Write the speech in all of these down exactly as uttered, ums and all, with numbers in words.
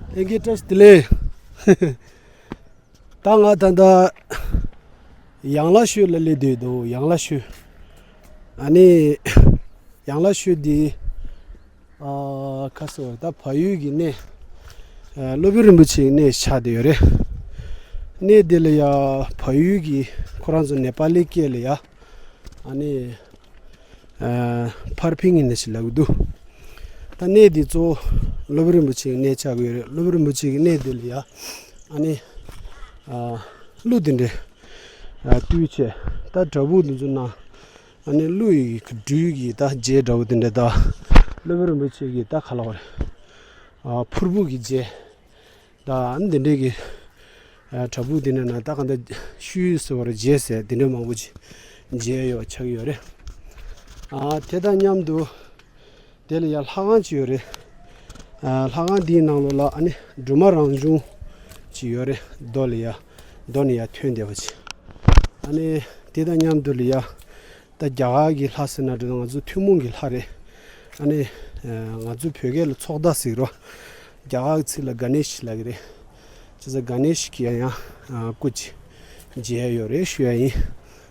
ལྷན་རྒྱས་བཀྲ་ཤིས་བདེ་ལེགས། ད་ང་ད་ལྟ་ཡང་ལ་ཤོད་ལ་སླེབས་བསྡད་འདུག་ཡང་ལ་ཤོད། ཨ་ནི་ཡང་ལ་ཤོད་འདི། ཨ། ཁ་སོ་ད་བལ་ཡུལ་གྱི་གནས། ཨ། སློབ་དཔོན་རིན་པོ་ཆེའི་གནས་ཆགས་བསྡད་ཡོད་རེད། གནས་འདི་ལ་ཡ་བལ་ཡུལ་གྱི་ཁོ་རང་ཚོ་ནེ་པ་ལི་སྐད་ལ་ཡ། ཨ་ནི། ཨ། ཕར་ཕིང་ཡིན་ན་ཞིག་ལབ་ཀྱི་འདུག་ད་གནས་འདི་གཙོ་བོ་སློབ་དཔོན་རིན་པོ་ཆེའི་གནས་ཆགས་ཀྱི་ཡོད་རེད། སློབ་དཔོན་རིན་པོ་ཆེ་གི་གནས་འདི་ལ་ཡ། ཨ་ནི། ཨ། གླུ་འདི་འདྲའི། ཨ། བཏུས་བྱས། ད་བྲག་ཕུག་འདི་ཚོ་ནང་། ཨ་ནི་གླུ་ཡི་སྦྲུལ་གྱི་ད་རྫས་འདྲ་བོ་འདི་འདྲ་ད། སློབ་དཔོན་རིན་པོ་ཆེ་གི་ད་ག་ལབ་དགོས་རེད། ཨ། ཕུར་བུ་གི་རྫས། ད་འདི་འདྲའི་གི། ཨ། བྲག་ཕུག་འདི་ནས་ན་ད་ག་འདྲ་ཤུལ་ཟེར་བ་རེད། རྫས་ཟེར་འདི་འདྲ་མང་པོ་ཅིག་མཇལ་ཡོད་ཆགས་ཡོད་རེད། ཨ། དེ་དང་མཉམ་དུ་དེ་ལ་ཡ་ལྷ་ཁང་ཅིག་ཡོད་རེད། ཨ། ལྷ་ཁང་འདིའི་ནང་ལོགས་ལ་ཨ་ནི་སྒྲོལ་མ་རང་བྱུང་ཅིག་ཡོད་རེད། རྡོ་ལ་ཡ། རྡོ་ནས་ཡ་ཐོན་བསྡད་པ་ཅིག་ཨ་ནི་དེ་དང་མཉམ་དུ་ལ་ཡ། ད་རྒྱ་གར་གྱི་ལྷ་ཟེར་ན་འགྲོ་ང་ཚོ་ཐུན་མོང་གི་ལྷ་རེད། ཨ་ནི། ཨ། ང་ཚོ་བོད་སྐད་ལ་ཚོགས་བདག་ཟེར་རོ། རྒྱ་གར་གྱི་ཚིག་ལ་ག་ནེ་ཤི་ལབ་ཀྱི་རེད། བྱས་ཙང་ག་ནེ་ཤི་གི་ཡང་ཡང་སྐུ་ཅིག་མཇལ་ཡོད་རེད་ཞུ་ཡ་ཡིན།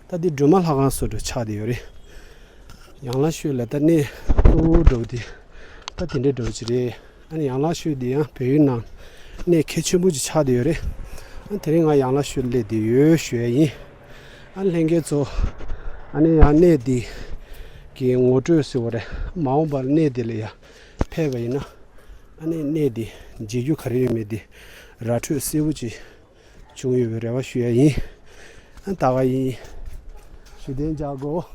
ད་འདི་སྒྲོལ་མ་ལྷ་ཁང་བཟོ་འདྲ་ཆགས་བསྡད་ཡོད་རེད། ཡང་ལ་ཤོད་ལ་ད་གནས་གཙོ་བོ་འགྲོ་འདི་ད་དེ་འདྲའི་འགྲོ་ཅི་རེད། ཨ་ནི་ཡང་ལ་ཤོད་འདི་ཡང་བལ་ཡུལ་ནང་གནས་གལ་ཆེན་པོ་ཅིག་ཆགས་བསྡད་ཡོད་རེད། ཨ་དེ་རིང་ང་ཡང་ལ་ཤོད་སླེབས་བསྡད་ཡོད་ཞུ་ཡ་ཡིན། ཨ་ལྷན་རྒྱས་ཚོ། ཨ་ནི་ཡང་གནས་འདི་གི་ངོ་སྤྲོད་ཟེར་བ་རེད། མ་འོངས་པར་གནས་འདི་ལ་ཡ་ཕེབས་པ་ཡིན་ན། ཨ་ནི་གནས་འདི་མཇལ་རྒྱུ་ག་རེ་ཡོད་མེད་འདི་ར་འཕྲོད་གསལ་པོ་ཅིག་བྱུང་ཡོད་པའི་རེ་བ་ཞུ་ཡ་ཡིན། ཨ་ད་ག་ཡིན། ཞུ་དན་འཇག་གོ།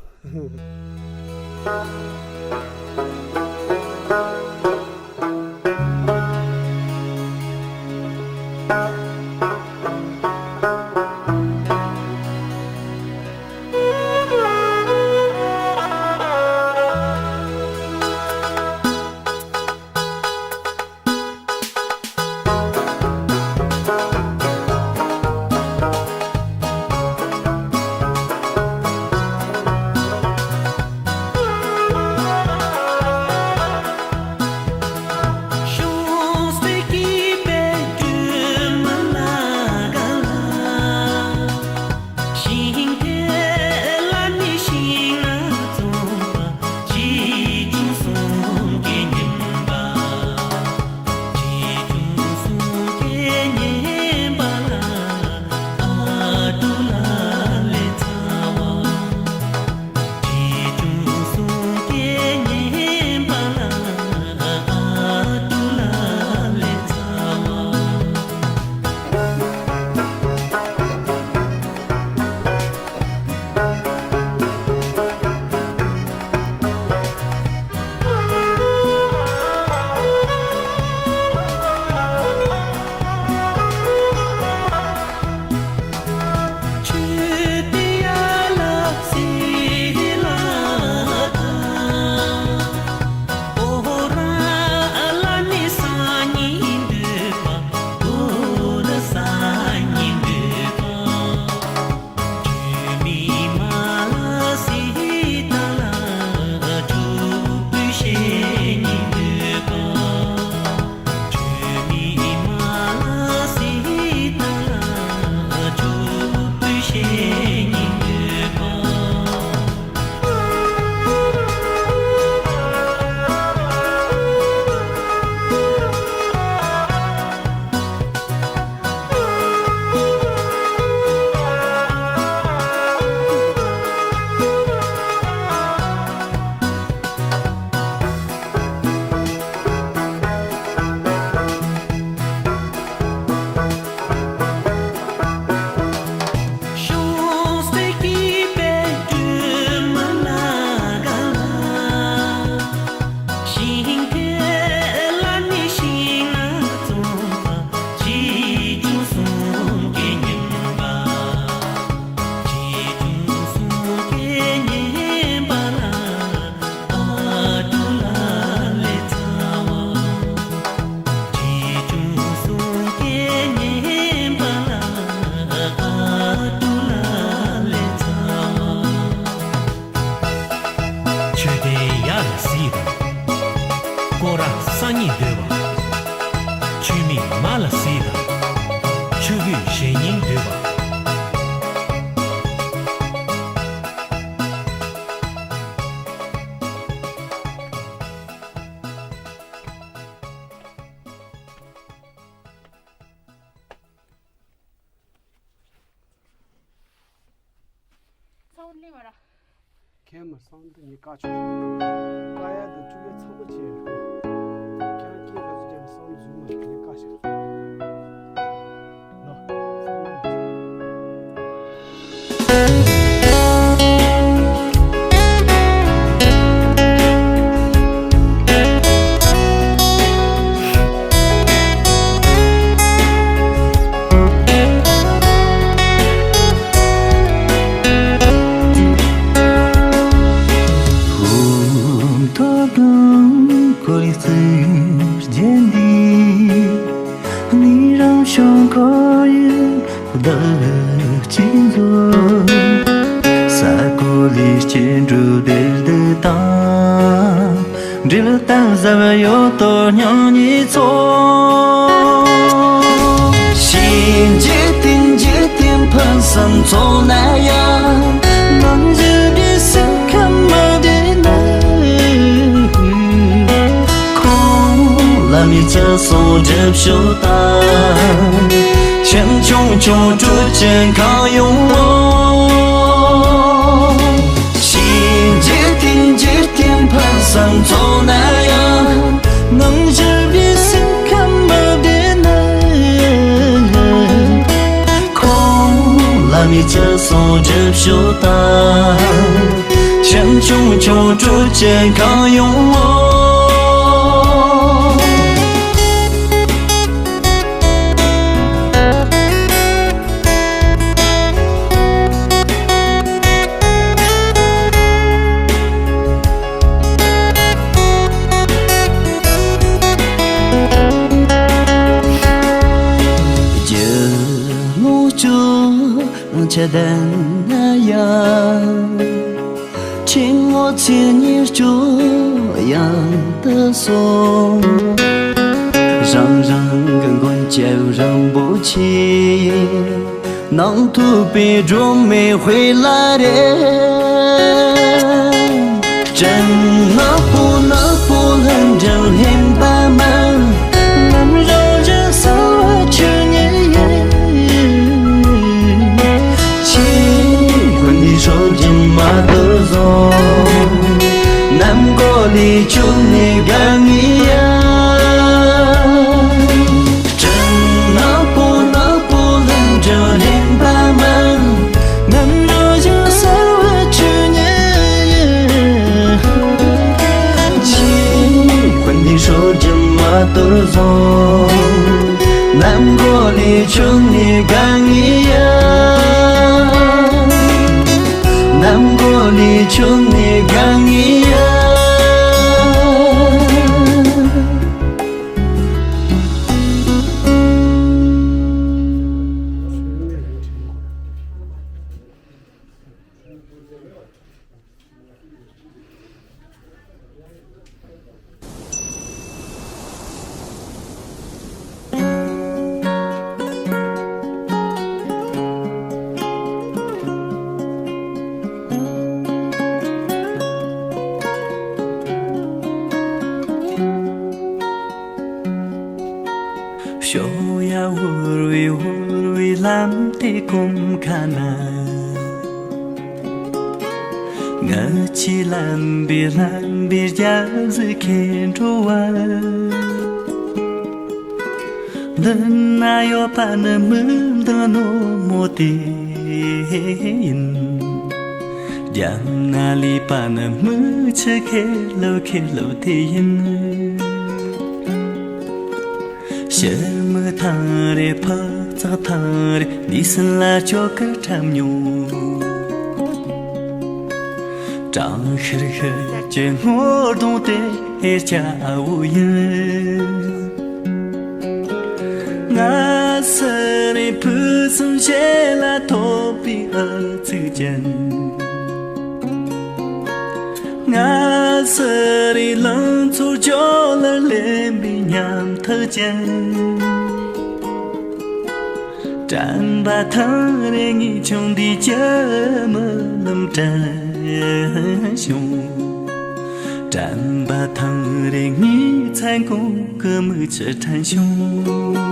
ཆུ་མིག་མ་ལ་གཟིགས་དང་། ཆུ་སྐོལ་གཞན་སྙིང་འདོད་པ། སང་ལེ་བ་ར། ཁྱེད་མ་སང་འདི་ངས་བཀའ་ཆོག་ཀ་ཡ་དང་ཅུ་ཡ་ཚང་མ་བྱས་རོགས། ཁྱེད་རང་སྐད་ག་ཚོད་རྒྱབ་སང་ཟུར་མ་ངས་བཀའ་ཆོག་ལོ། ཐོབ་དང་ཀོ་ལི་སི་རྒྱན་འདི་ནི་རང་བྱུང་ཁོར་ཡུག་བདག་གཅིག་མཛོད། ས་གོ་ལི་སྐྱེ་འགྲོ་བདེར་སྡུད་དང་། འབྲེལ་གཏམ་ཟབ་ཡོད་དོ་སྙིང་ཉེ་ཚོ། གཤིན་རྗེ་གཏིང་རྗེ་གཏན་ཕན་བསམ་ཚོགས་ན་ཡང་། ནང་བཞིན་འདྲེ་སེམས་ཁམས་མ་བདེ་ན། ཁོང་ལ་མི་ཚེ་སྲུང་སྒྲུབ་ཤོག་དང་། ཁྱིམ་ཆུང་ཆུང་དྲུག་ཅན་གང་ཡོང་ངོ་། གཤིན་རྗེ་གཏིང་རྗེ་གཏན་ཕན་བསམ་ཚོགས་ན་ཡང་། ནང་བཞིན་འདྲེ་སེམས་ཁམས་མ་བདེ་ན། ཁོང་ལ་མི་ཚེ་སྲུང་སྒྲུབ་ཤོག་དང་། ཁྱིམ་ཆུང་ཆུང་དྲུག་ཅན་གང་ཡོང་ངོ་། རྒྱུ་ལོངས་སྤྱོད་ཆ་ལྡན་ན་ཡང་། ཕྲེང་བ་ཚེ་ཉེར་སྤྱོད་ཡང་དུ་སོང་། རང་རང་གི་མགོན་སྐྱབས་རིན་པོ་ཆེ། ནང་ཐུབ་པའི་སྒྲོན་མེ་དཔེ་ལ་རེ། སྤྲིན་ནག་པོ་ནག་པོ་ལྷུན་གྲུབ་ལྷུན་པ་མ། ནམ་རང་བཞིན་གསལ་བ་ཆོས་ཉིད་ཡིན། ཆོས་ཀུན་འདི་སྲོལ་རྒྱུན་མ་དུར་བཟུང་། ནམ་མགོ་ལས་ཆུ་ནས་དགའ་ངེས་ཡ། སྤྲིན་ནག་པོ་ནག་པོ་ལྷུན་གྲུབ་ལྷུན་པ་མ། ནམ་རང་བཞིན་གསལ་བ་ཆོས་ཉིད་ཡིན། ཆོས་ཀུན་འདི་སྲོལ་རྒྱུན་མ་དུར་བཟུང་། ནམ་མགོ་ལས་ཆུ་ནས་དགའ་ངེས་ཡ། ནམ་མགོ་ལས་ཆུ་ནས་དགའ་ངེས་ཡ། ཤོ་ཡ་འུར་བའི་འུར་བའི་ལམ་དེ་གོམ་ཁ་ན། ངུ་ཆེ་ལམ་པའི་ལམ་པའི་རྒྱབ་ཟིག་ཁེ་འགྲོ་བ། འདི་ན་ཡོད་པ་ནི་མི་འདི་ནོ་མོ་དེ་ཡིན། རྒྱབ་ན་ལུས་པ་ནི་མི་ཆུ་ཁེ་ལོ་ཁེ་ལོ་དེ་ཡིན། ཕྱི་མིག་ཐང་རེ་ཕོ་ཚག་ཐང་རེ་ནི་སྲིན་ལ་ཅོ་ཀི་ཁྲམ་ཉོ། གྲང་ཤུར་ཤུར་གྱི་སྔོ་གདོང་དེ་ཧེ་ཅ་བོ་ཡིན། ང་སི་རི་ཕུ་སུམ་ཞེ་ལ་ཐོབ་པའི་ཨ་ཚིག་ཅན། ང་སི་རི་ལང་ཚོ་ཇོ་ལ་ལེན་པའི་ཉམས་ ཐུགས་ཅན། དྲན་པ་ཐང་རེ་ངའི་ཆུང་འདི་ཅི་མི་ལམ་དྲན་བྱུང་། དྲན་པ་ཐང་རེ་ངའི་མཚན་གུང་གི་མིག་ཆུ་དྲན་བྱུང་།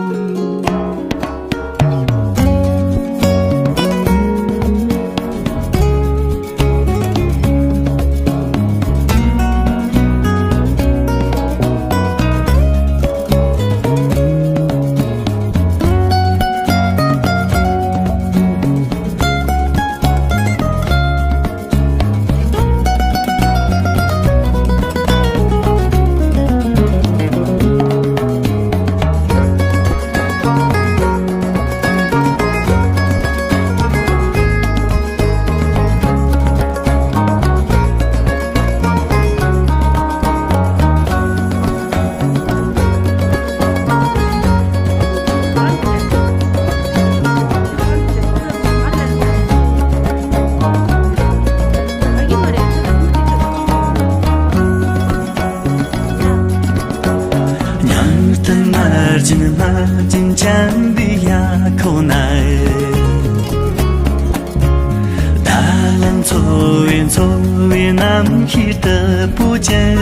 ཉང་སྟེང་མར་གྱིན་མར་གྱིན་ཅན་འདི་ཡ་ཁོ་ན། ད་ལན་འཚོ་བའི་འཚོ་བའི་རྣམ་ཤེས་དུ་པོ་ཅན།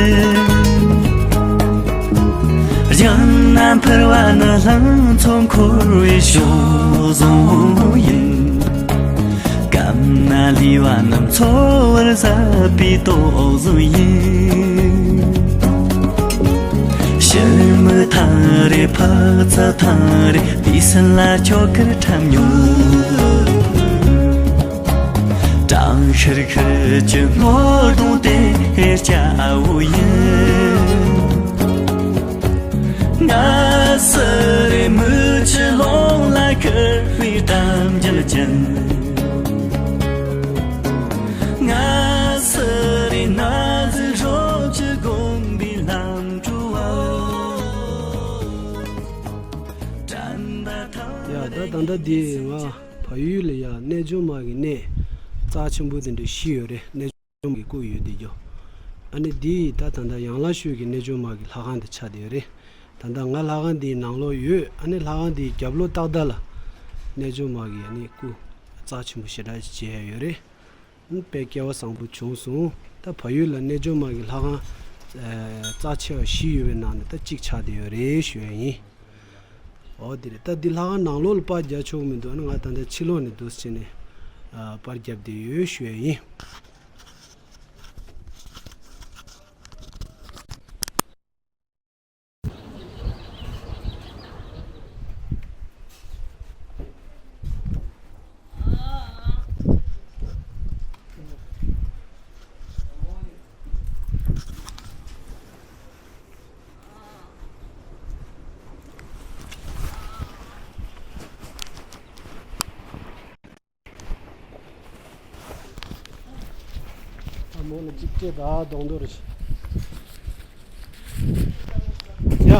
རྒྱང་ན་འཕུར་བ་ནི་ལྷ་མཚོ་འཁོར་བའི་ཕྱོགས་བཟུང་ཡིན། སྐམ་ན་ལུས་པ་རྣམས་འཚོ་བར་ཟབ་པའི་དོགས་ཟོན་ཡིན། ཕྱི་མི་ཐང་རེ་ཕ་ཚ་ཐང་རེ་དུས་སུ་ལ་ཆོ་གར་འཁྲབ་མྱོང་། གྲང་ཤུར་ཤུར་གྱི་སྔོ་གདོང་དེ་སྐྱ་བོ་ཡིན། ང་སུ་རེ་མི་ཆུ་ལོང་ལ་ཁུར་བའི་གཏམ་རྒྱུད་ཅན། ང་སུ་རེ་ན་ཟི་རོ་ཆུ་དགོན་པའི་ལམ་བྲོ་བ། དྲན་པ་ཐང་ཡ་ད་ད་ལྟ་འདི་ང་བལ་ཡུལ་ལ་ཡ་རྣལ་འབྱོར་མ་གི་གནས་རྩ་ཆེན་པོ་དེ་འདྲ་ཞིག་ཡོད་རེད། རྣལ་འབྱོར་མ་གི་སྐུ་ཡོད་དེ་རྒྱུ། ཨ་ནི་འདི་ད་ད་ལྟ་ཡང་ལ་ཤོད་ཀྱི་རྣལ་འབྱོར་མ་གི་ལྷ་ཁང་དེ་ཆགས་བསྡད་ཡོད་རེད། ད་ལྟ་ང་ལྷ་ཁང་འདིའི་ནང་ལོགས་ཡོད། ཨ་ནི་ལྷ་ཁང་འདིའི་རྒྱབ་ལོགས་ཏག་ཏག་ལ་རྣལ་འབྱོར་མ་གི་ཨ་ནི་སྐུ་རྩ་ཆེན་པོ་ཞེ་དྲག་ཅིག་མཇལ་ཡ་ཡོད་རེད། དཔེ་སྐལ་བ་བཟང་པོ་བྱུང་སོང་། ད་བལ་ཡུལ་ལ་རྣལ་འབྱོར་མ་གི་ལྷ་ཁང་ཨ་རྩ་ཆེ་བ་བཞི་ཡོད་པའི་ནང་ནས་ད་གཅིག་ཆགས་བསྡད་ཡོད་རེད་ཞུ་ཡ་ཡིན། འོ་དེ་རེད། ད་འདི་ལྷ་ཁང་ནང་ལོགས་ལ་པར་རྒྱག་ཆོག་མི་འདུག་ཨ་ནི་ང་ད་ལྟ་ཕྱི་ལོགས་ནས་འདུག་སེ་བྱས་ནས་ཨ་པར་རྒྱབ་བསྡད་ཡོད་ཞུ་ཡ་ཡིན། ཨ་མོ་ལ་གཅིག་སྤྲད་ད་གདོང་མདོག་རེ་ཞིག་ཡ།